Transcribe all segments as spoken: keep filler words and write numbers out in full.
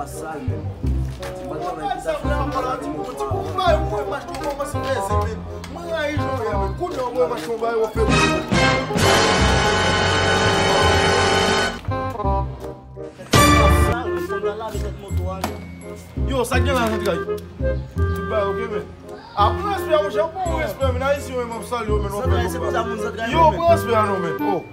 Sal, men. Ti pa travay ki ta fè. Mwen rayi jan w ye a, men. Kounye a w wè machin bay w fè. Yo, sa gen la zantray. Tout bagay oke, men. A, pran respè a, monchè, pran respè, men. Ayisyen yo, men, m ap salye w, men. Yo, pran respè a non, men. Oh.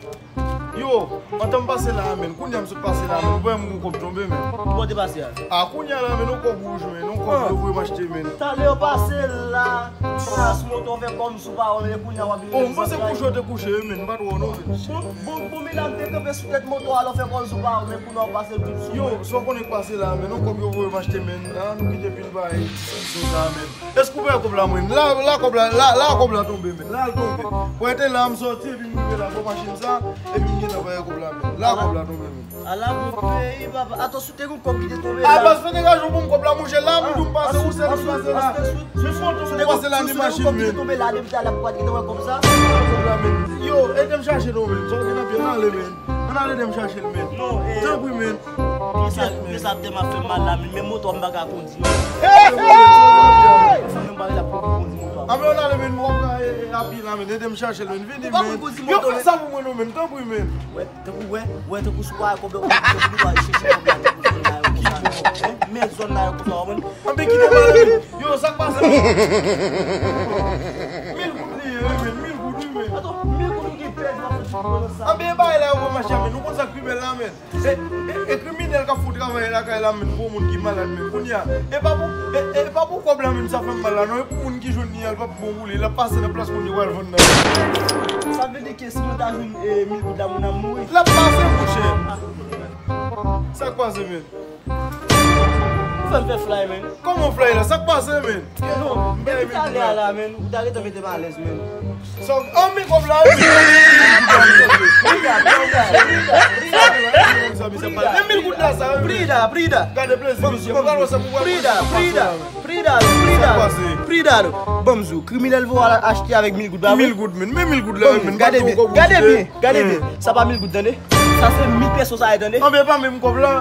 Yo, antan m pase la a, men. Kounye a m sot pase la a, men. Ou wè m gon kòb tonbe, men. Ki bò w te pase a? A, kounye a la, men, yon kòb wouj, men. Yon kòb yo voye m achte, men. Talè w pase la, sou moto w fè kòm sou pawòl, men kounye a w ap vin. Oh, m panse kouche w te kouche, men. M pa t wè w non, men. Bon, bon, bon, men la, m te kanpe sou tèt moto a, lè w fè kòm sou pawòl, men kounye a w pase l tout sou mwen. Yo, sa w konnen k pase la a, men. Yon kòb yo voye m achte, men. A, nou kite pil bagay, ti sou sa, men. Èske w pa wè kòb la, mwen? La, la kòb la, la, la kòb la tonbe, men. La l tonbe. Mwen te la, m sòti, epi m rive la, bò machin sa, epi m gentan wè kòb la, men. La kòb la tonbe, men. Ala bon peyi, papa. Atò, si w te gon kòb ki te tonbe la. A, baz, fè degaje w pou m kòb la, monchè, la, m di w m pase, ou sèl ki pase la. Men fò w tonbe, pase la, ni machin, men. Si w te gon kòb ki te tonbe la, depi talè, pou w pa t gentan wè kòb sa. Kòb la, men. Yo, ede m chache non, men. Sa w gen nan pye w, ale, men. Ann ale, ede m chache l, men. Non, e. Tanpri, men. Pye sa, pye sa tèlman fè m mal la, men, men moto a m pa ka kondi non. Hey, hey! Fò m pale la pou kondi moto a. A, men, ann ale, men, mwen ka, e, e, api la, men, ede m chache l, men, vini, men. Yo, fè sa pou mwen non, men, tanpri, men. Wè, tankou, wè, wè, tankou si w pa wè kòb la, ou, ou, ou, ou, chèche kòb la, tankou zòn la, yo, konsa, men zòn la, yo, konsa, w konprann? Anben, kite m ale, men. Yo, sa k pase, men? Mil goud li ye, wi, men, mil goud, wi, men. Atò, mil goud ou gen pèdi w ap fè ti pwoblèm sa. Anben, e bagay la yo pran mache, men. Nou konn sa k pi bèl la, men. E, e, e kriminèl k ap fè travay lakay la, men, pou moun ki malad, men. Kounye a, e pa pou, e, e pa pou kòb la, men, sa fè m mal la, non. E pou moun ki jwenn li a, l p ap bon pou li. L ap pase nan plas moun yo pral vann nan. Sa vle di ke si mwen ta jwenn, e, mil goud la, moun ap mouri. L ap pase, monchè. Sa k pase, men? Fè m fè fly, men. Kòman fly la? Sa k pase, men? Non, depi talè a la, men, ou ta gentan mete m alèz, men. Sa, an, men kòb la, wi. Prida, prida, prida, prida. Men mil goud la, sa, wi. Prida, prida. Gade plezi, misye. Mwen pral wè sa pou wè. Prida, prida, prida, prida. Sa k pase? Prida, ban m di w, kriminèl voye w al achte avèk mil goud la, wi. Mil goud, men. Men mil goud la, men. Gade byen, gade byen, gade byen. Sa pa mil goud, tande. Sa se mil peso sa ye, tande. Anben, e pa menm kòb la.